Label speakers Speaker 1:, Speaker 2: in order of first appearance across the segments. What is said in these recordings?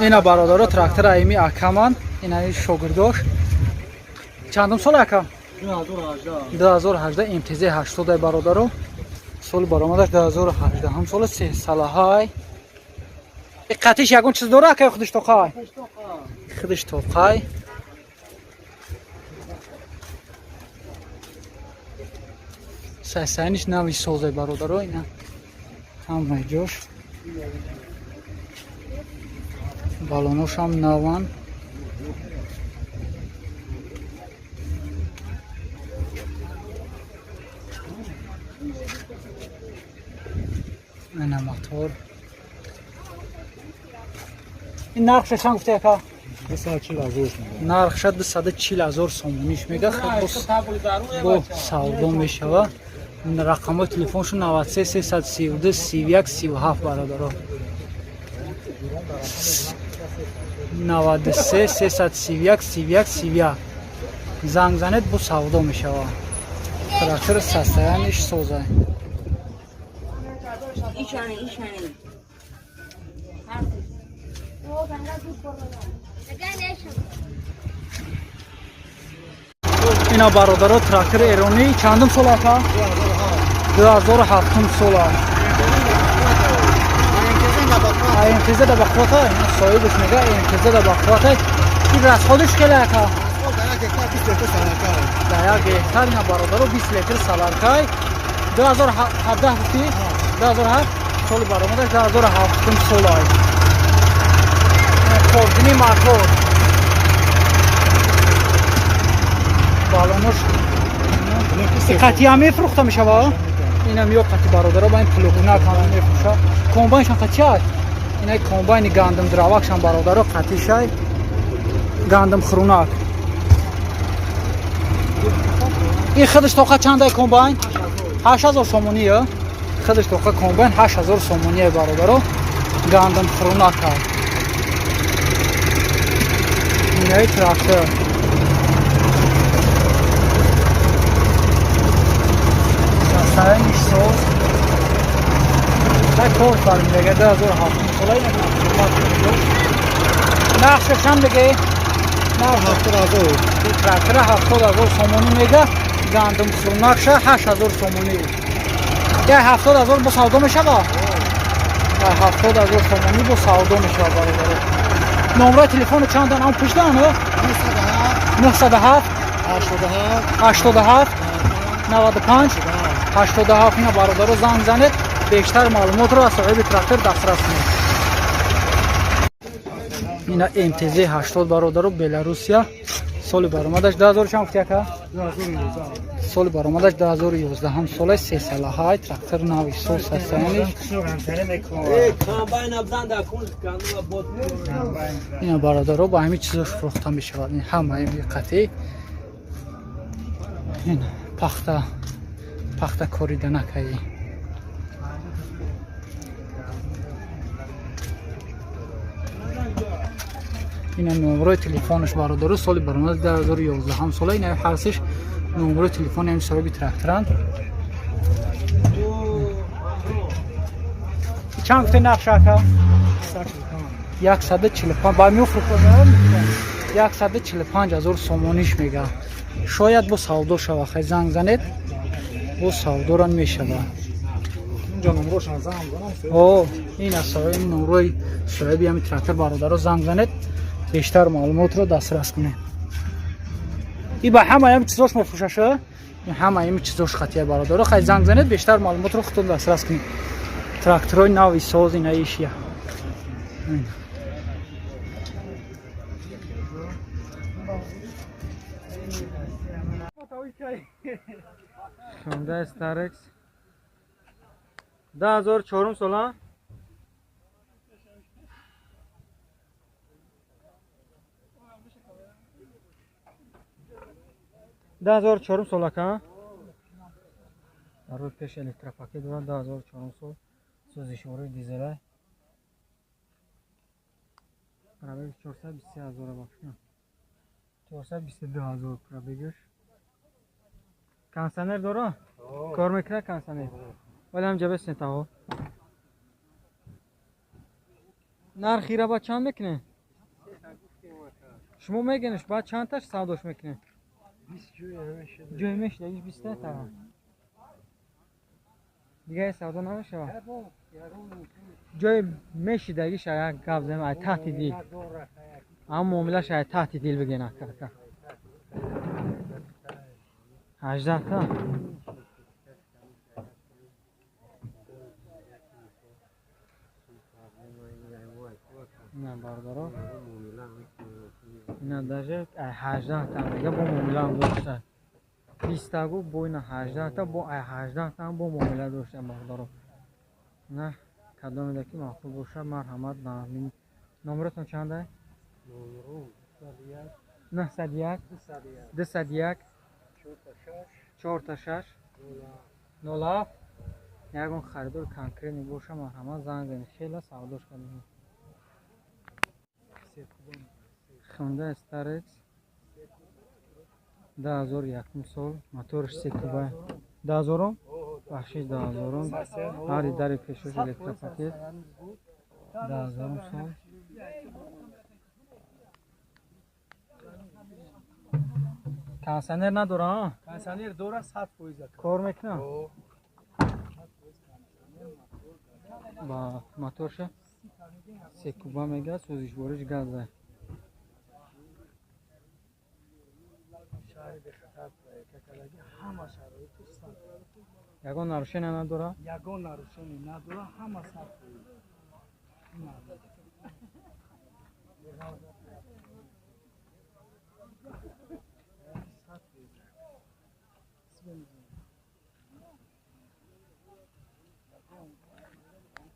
Speaker 1: Ина бародаро, трактор айми акаман, ина шогирдош. Чандум сол, ака? 2018, МТЗ 80 бародаро. Соли баромадаш 2018 ҳам сола, се салаҳай. Қатиш ягон чиз дора, ака, худиш тоқай? Худиш тоқай. Сайсайниш нави созай, бародаро, ина ҳамаи ҷош. Балоношам наван. Ина мотор. Ин нархша чанд гуфта, яка? Нархша 240 000 сомониш мега, бо савдо мешава. Рақамҳои телефоншон 93 332 31 37, бародаро. 93 331 31 31 занг занед, бо савдо мешава. Трактор состояниш созай.
Speaker 2: ایشانه ایشانه.
Speaker 1: Ина бародаро, трактори эронӣ, чандум сол, ака? 2007 сола. МТЗ да бақвата, соҳибаш мега, МТЗ да бақвата. Ин расходиш кела, ака? Дар як гектар, ина бародаро, 20 литр соляркай. 2017 гуфтӣ? 2007 соли баромадаш, 2007 солай. Кордини мотор. Балонош қатъи мефурӯхта мешава? Инам ё қати, бародаро, ба ин плугнак ҳама мефурӯша. Комбайншон қати ина, комбайни гандум дравакшан, бародаро, қатишай, гандум хрунак. Ин худаш тоқа чандай комбайн? 8000 сомонӣ. Худаш тоқа комбайн 8000 сомоние, бародаро, гандум хрунак. Инаи трактор. Состояниш соз. Так кор фармидага, 2007 сола ина. Нархша чанд меге? Нарх 70 000. Трактора 70 000 сомонӣ мега, гандум хрунакша 8000 сомонӣ. Я 70 000 бо савдо мешава? 70 000 сомонӣ бо савдо мешава, бародаро. Номраи телефону чандан ам пуштан? 907 87 95 87. Ина бародаро, занг занед, бештар маълумотро аз соҳиби трактор дастрас кунед. Ина МТЗ 80, бародаро, Беларусия, соли баромадаш 2000 чанд гуфти, ака? Соли баромадаш 2011 сола, сесалаҳай, трактор нави сол, состояниш. Ина бародаро, ба ҳамин чизош фурӯхта мешавад. Ин ҳамаи қатъи ин пахта кориданакаи. Ина номерои телефонаш, бародаро, соли баромад 2011 сола. Ина ҳарсиш номерои телефони ҳами соҳиби тракторанд. Чанд гуфте нархша, ака? 145 ба мефурӯхта, 145 000 сомониш мега. Шояд бо савдо шава. Хай, занг занед, бо савдоран мешава. О, ин аз соҳиби номрои соҳиби ҳами трактор, бародаро, занг занед, бештар маълумотро дастрас кунед. И ба ҳама ҳами чизош мефурӯшаша, ҳама ҳами чизош хатия, бародаро. Хай, занг занед, бештар маълумотро худтон дастрас кунед. Тракторои нави соз ина ишия.
Speaker 3: Hyundai Starex 2004 сола. 2004 сол, ака, дар рӯи пеш электропакет дорад. 2004 сол, сӯзишвории дизелай, пробег 423 ҳазора, бахшна, 422 ҳазор пробегаш. Кондиционер дора, кор мекунад кондиционер, вале ҳам ҷабе сентаҳо. Нархира ба чанд мекунед? Шумо мегӯнеш баъд чандташ савдош мекунед? Ҷой мешидагиш 20 та. Дигаре савдо намешавад. Ҷой мешидагиш як гап занем ай таҳти дил. Ам муомилаш ай таҳти дил бигӯен ака. 18 та. Ина бародаро. Ина даже 18 та мега бо муомила дошта. 20 та гу бо ина 18 та бо 18 та бо муомила дошта бародаро. На кадомеда ки маъқул боша марҳамат ба номератон чанда? 901 201 46 07. Ягон харидор конкретный боша марҳамат занг занед. Хела савдош кардем. Хонда Старекс 2001 сол, моторш се куба. 2000? Бахшиш 2000. Ҳари дари пешош электропакет. 2000 сол. Кондиционер надора?
Speaker 1: Кондиционер дора 100%.
Speaker 3: Кор мекунад? Ба моторша се куба мега, сӯзишвориш газа. Ягон нарушение надора?
Speaker 1: Ягон нарушение надора, ҳама 100%.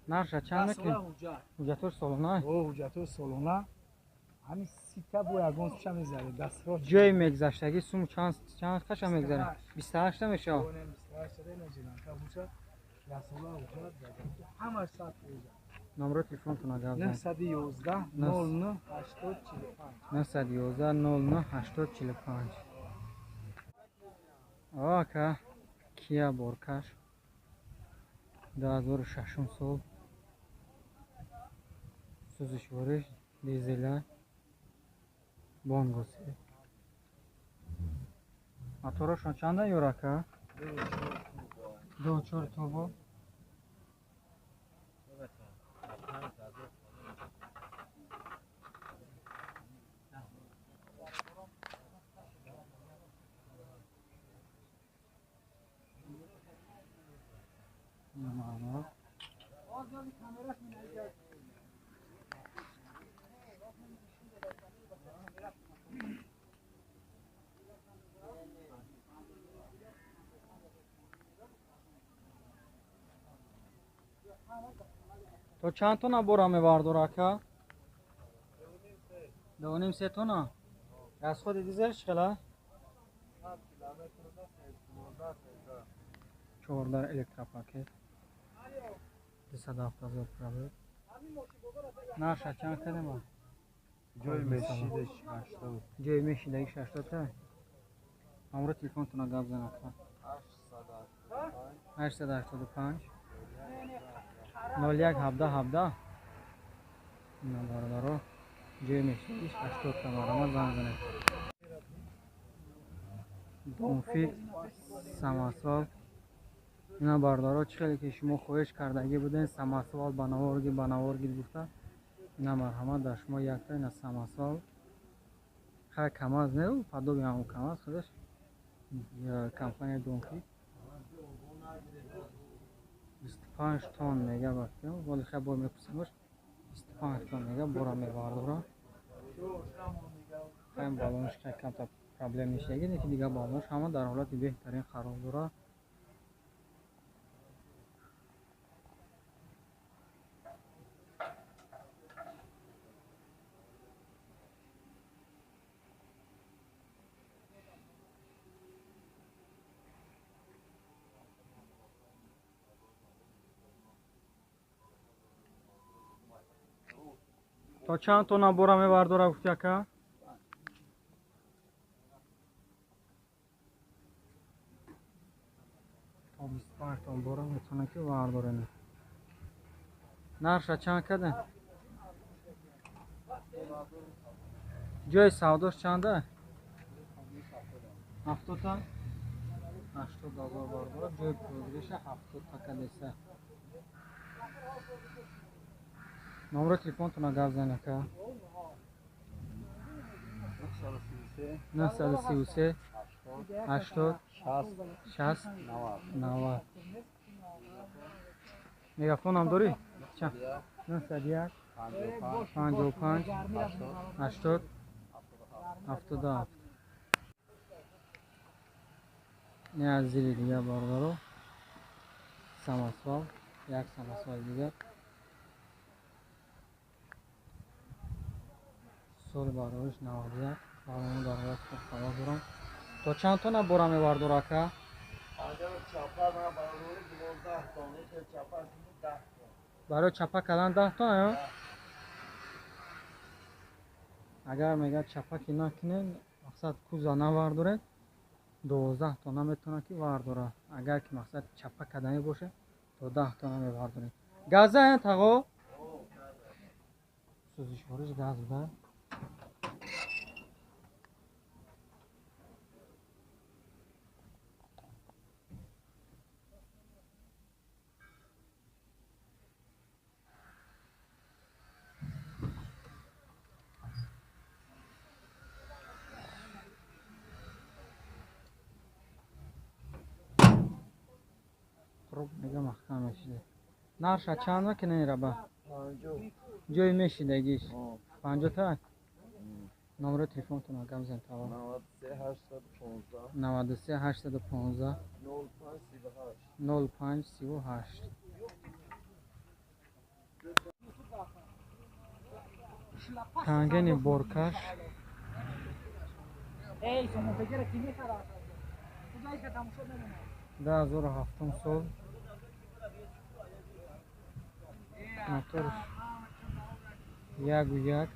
Speaker 3: Нарша чанд мекунед? Ҳуҷҷатҳош солона?
Speaker 1: Ҳуҷҷатҳои солона. Ҳамин сита бо ягон ча мезаред дастро.
Speaker 3: Ҷои мегзаштагӣ сум чанд қаша мегзаред? 28 та мешавад. Номеро телефонтон агар
Speaker 1: 911 09 8045.
Speaker 3: 911 09 8045. Ака Кия боркаш 2006 сол, сӯзишвориш дизела, бонгоси. Моторашон чанда ёрака? 2.4 турбо. То чанд тона бора мебардора ака? 2.5 тона. Расходи дизел чӣ хела? 14 электропакет. 270,000 пробег. Нарша чанд кардем?
Speaker 2: Ҷои мешидаш 80.
Speaker 3: Ҷои мешидаги 80 та. Номро телефонтона гап зан ака. 885 01 17 17. Ина бародаро ҷои мешидагиш 80 та марҳамат занг занед. Донфик самосвал. Ина бародаро чӣ хеле ки шумо хоҳиш кардагӣ буден самосвал ба наворги ба наворги гуфта. Ина марҳамат дар шумо якта ина самосвал. Хай камаз не, подоби ҳамон камаз худаш компания Донфик 25 тонн мега бафтем. Вале хай бор мепурсемаш 25 тонн мега бора мебардора. Хай балонш хай камта проблем нишаги, лекин дигар балонш ҳама дар ҳолати беҳтарин қарор дорад. То чанд тонна бора мебардора гуфти ака? То 25 тонн бора метавонад ки бардорем. Нарша чанд кардем? Ҷои савдош чанда? 70-та? 80 ҳазор бародаро. Ҷои пулгириша 70 та кадеса. Номери телефонтона гап зан ака. 933 80 60 90. Мегафонам дорӣ? 901 55 80 77. Не аз зири дигар бародаро. Самосвал, як самосвал дигар. Соли барориш 91. Барои барои хуб хабар дорам. То чанд тона бора мебардор ака? Барои чапа кардан 10 тона ё? Агар мегӯяд чапа ки накунед, мақсад куза навардоред, 12 тона метавонад ки вардорад. Агар ки мақсад чапа карданӣ бошад, то 10 тона мевардоред. Газа ин тағо? Сӯзишвориш газ буда. Мега маҳкам мешида. Нарша чанд мекунед раба? Ҷои мешидагиш 50 та? Номери телефонтон гап зан тава. 93 815 05 38. Кангени боркаш. 2007 сол. Моторш 1.1.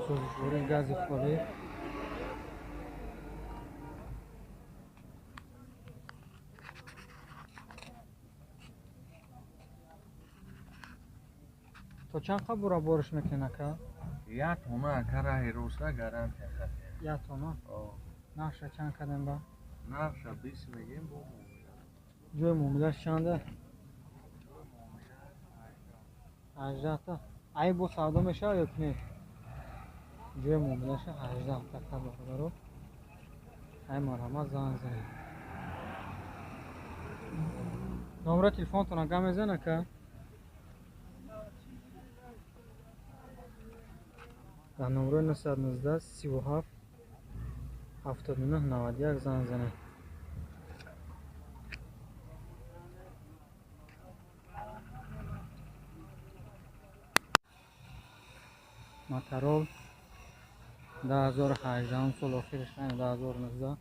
Speaker 3: Сӯзишвории гази холӣ. То чанд қа бора бориш мекунед ака?
Speaker 2: Як тона ака, раҳи роста гарантия хатем.
Speaker 3: Як тона? Нарша чанд кардем ба?
Speaker 2: Нарша 20 мегем бо муомила.
Speaker 3: Ҷои муомилаш чанда? 18 та. Ай бо савдо мешавад ё ки не? Ҷои муомилаша 18 та ка бародаро. Ай марҳамат занг занед. Номери телефонтон гап мезан ака? Дар номерои 919 37 79 91 занг занед. Моторол 2018 сол, охириш 2019.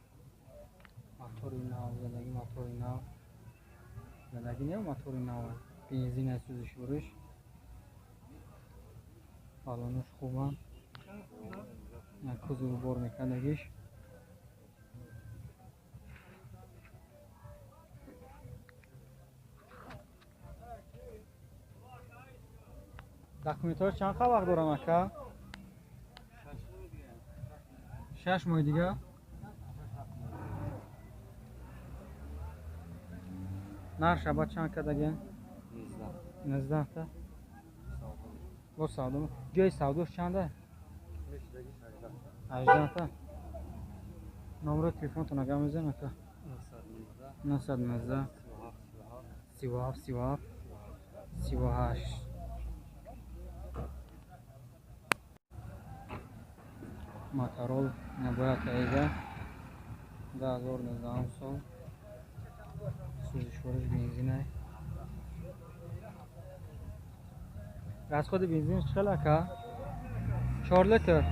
Speaker 3: Мотори нав, задагӣ мотори нав. Задагӣ не, мотори нав. Бензин аз сӯзишвориш. Балонош хубанд. Кузову бор мекардагиш. Документҳо чанд вақт дорам ака? 6 моҳи дига. Нарша ба чанд кардагем? 19 та. Бо савдо. Ҷои савдош чанда? 18 та. Номери телефонтон гап мезанед ака? 919 37 37 38. Моторол набояд таида 2019 сол. Сӯзишвориш бензинай. Расходи бензин чӣ хел ака? 4 литр.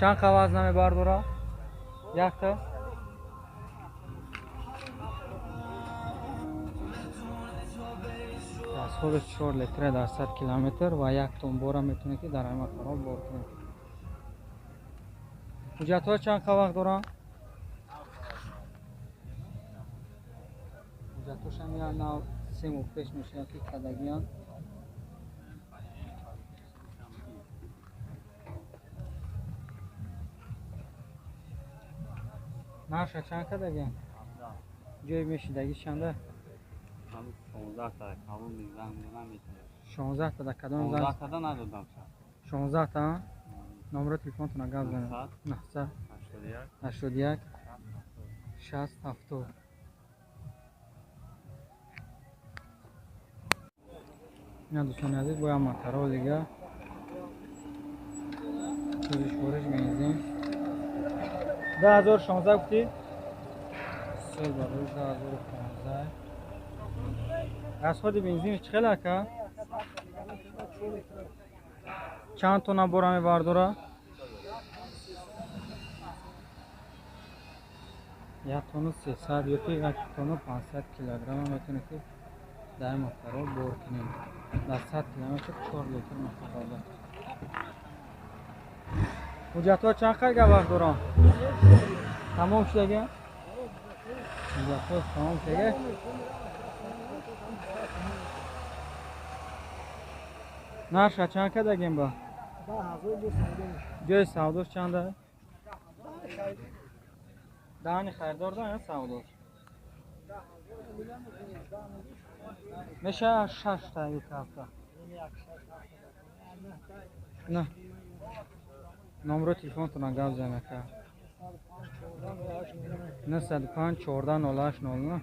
Speaker 3: Чанд қа вазн мебардора? Якта? Расходаш 4 литр дар 100 километр ва 1 тон бора метавонед ки дар ҳамин моторол бор кунед. Ҳуҷҷатҳо чанд қа вақт доранд? Ҳуҷҷатошам я нав 3 моҳ пеш мешавад ки кадагиян. Нарша чанд кадагиян? Ҷои мешидагӣ чанда?
Speaker 4: 16 та калон занг наметавонам.
Speaker 3: 16 та да кадом занг?
Speaker 4: 16 та надодам.
Speaker 3: 16 та? Номери телефонтона гап занед. 981 81 60 70. Ина дӯстони азиз, бояд моторо дига сӯзишвориш бензин 2016 гуфтӣ? Сол барои 2015. Расходи бензинш чӣ хел ака? Чанд тонна бора мебардора? 1 тонну 300 ёки 1 тонну 500 килограмма метавонед ки дар моторо бор кунед. Дар 100 километр 4 литр мехӯрад. Ҳуҷҷатҳо чанд қайга вақт доранд? Тамом шудага? Ҳуҷҷатҳо тамом шудага? Нарша чанд кардагем ба? Ҷои савдош чанда? Даҳани харидор да ё савдош? Меша 6 та ё 7 та? На. Номро телефонтона гап зан ака. 905 14 08 09.